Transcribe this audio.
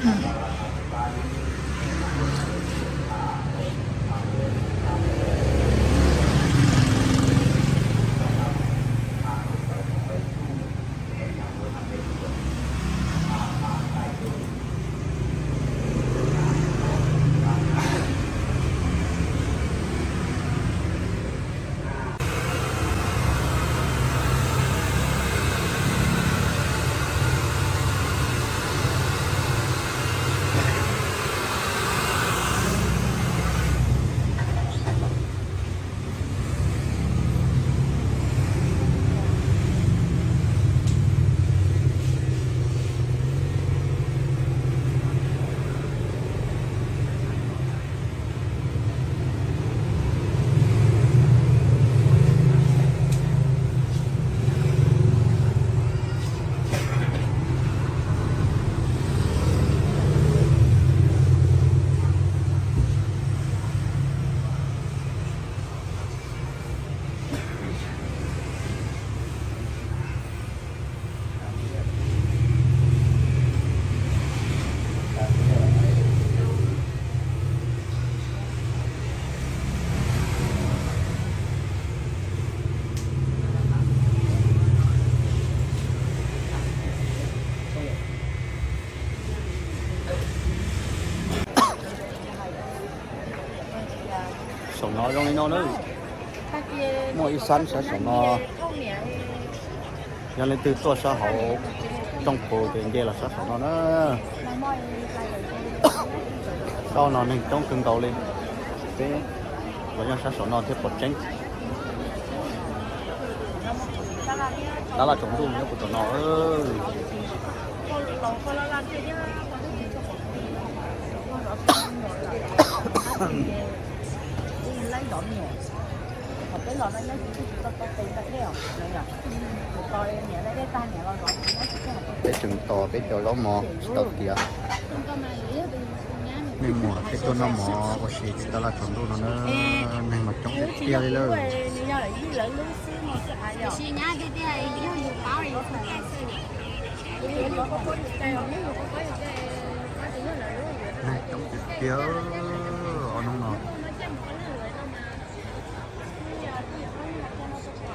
Saum no zoo li no na. Muaj ib sab sab saum no. Yog leej twg tuaj sab hauv Tooj Phu ces nce los sab saum no na. Sab no neeg coob kawg nkaus li. Peb los nyob sab saum no thiaj pom tseeb. Tab laj tsaus ntuj nyob puag tom no. Peb tseem tos peb cov zaub mov tsis tau tiav. Neeg muam peb tuaj noj mov ua si tab laj tsaus ntuj no na. Neeg mas coob tiag tiag li lawm. Neeg coob tiag tiag.